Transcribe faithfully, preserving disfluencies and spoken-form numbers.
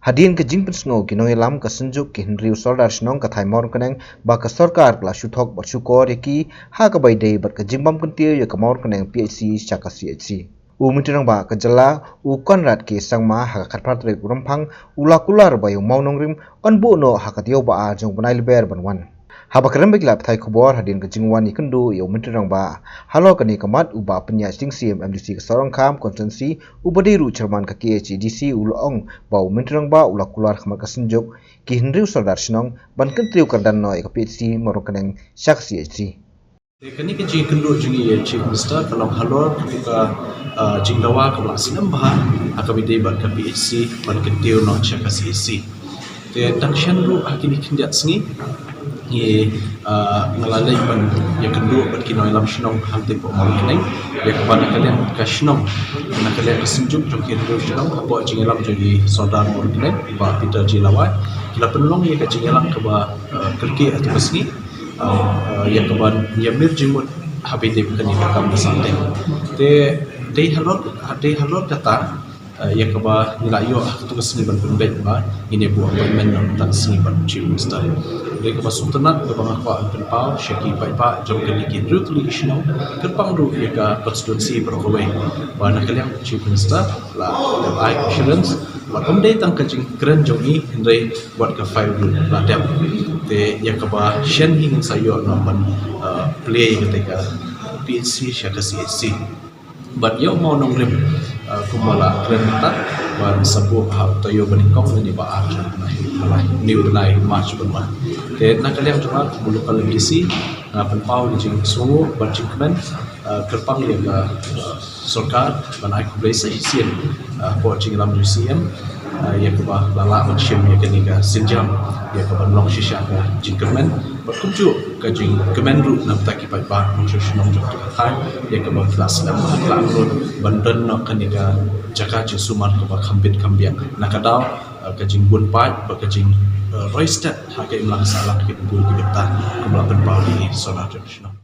Hadien ka jingpynsngew ki nongïalam ka Synjuk ki hynriew sordar shnong ka thaiñ Mawryngkneng ba ka sorkar ka la shu thok bad shu kor ïa ki ha kaba ïadei bad ka jingbam kyntiew ïa ka Mawryngkneng P H C sha ka C H C. U Myntri Rangbah ka jylla u Conrad K Sangma ha ka khatphra tarik u Rymphang u la kular ba ïa u mawnongrim yn buh noh ha ka taïew ba ar jong u bnai Lber ban wan. Haba kren bad ki lad pathai khubor hadien ka jingwan ïakynduh ïa u Myntri Rangbah halor kane ka mat, u Bah Pynïaid Sing Syiem, M D C ka Sohryngkham Constituency, uba dei ruh chairman ka K H A D C, u la ong ba u Myntri Rangbah u la kular ha khmat ka Synjuk ki hynriew sordar shnong ban kyntiew kyrdan noh ïa ka P H C Mawryngkneng sha ka C H C. Te kane ka jingïakynduh jong ngi ïa u Chief Minister ka long halor katu ka, ah, jingdawa kaba la sngewbha ha kaba ïadei bad ka P H C ban kyntiew noh sha ka C H C. Te tang shen ruh ha kine ki khyndiat sngi ngi, ah, nga la leit ban ïakynduh bad ki nongïalam shnong hangtei hapoh Mawryngkneng ïa kaba na ka liang ka shnong, na ka liang ka Synjuk jong ki hynriew shnong hapoh jingïalam jong ki sordar Mawryngkneng, Bah Peter J Lawai, ki la pynlong ïa ka jingïalang kaba, ah, kyrkieh ha katu ka sngi, ah, ah, ïa kaba ïamir jingmut ha kaba ïadei bad kane ka kam ka sangeh. Te dei halor, dei halor kata, ah, ïa kaba ngi la ïoh ha katu ka sngi ban pynbeit ba ngin ïa buh appointment na kata ka sngi bad u Chief Minister. Dei kaba sngewtynnat kaba nga kwah ban pynpaw sha ki paidbah jong kane ki hynriew tylli ki shnong kyrpang ruh ïa ka constituency baroh kawei ba na ka liang u Chief Minister la, la ai assurance ba kam dei tang ka jingkren jong ngi hynrei wat ka file ruh la dep. Te ïa kaba shen hi ngin sa ïoh noh ban, ah, plie ïa kata ka P H C sha ka C H C. Bad ïa u mawnongrim, ah, kumba la kren mynta ban sa buh ha u taïew ba nyngkong lane ba ar jong u bnai, ba lai, une u bnai March ban wan. Te na ka liang jong nga kum u local M D C nga pynpaw ïa ka jingsngewnguh bad jingkmen, ah, kyrpang ïa ka, ah, sorkar ban ai khublei sa shisien, ah, hapoh jingïalam jong u C M, ah, ïa kaba la lah ban shim ïa kane ka sienjam ïa kaban long shisha ka jingkyrmen bad kumjuh ka jingkmen ruh na bynta ki paidbah nongshong shnong jong katu ka thaiñ ïa kaba ki la sdang, ki la angnud ban don noh kane ka jaka jingsumar kaba kham bit kham biang na ka daw, ah, ka jingbun paid bad ka jing, ah, roi stet ha ka imlang sahlang ki bun ki bynta kumba la pynpaw da ki sordar jong shnong.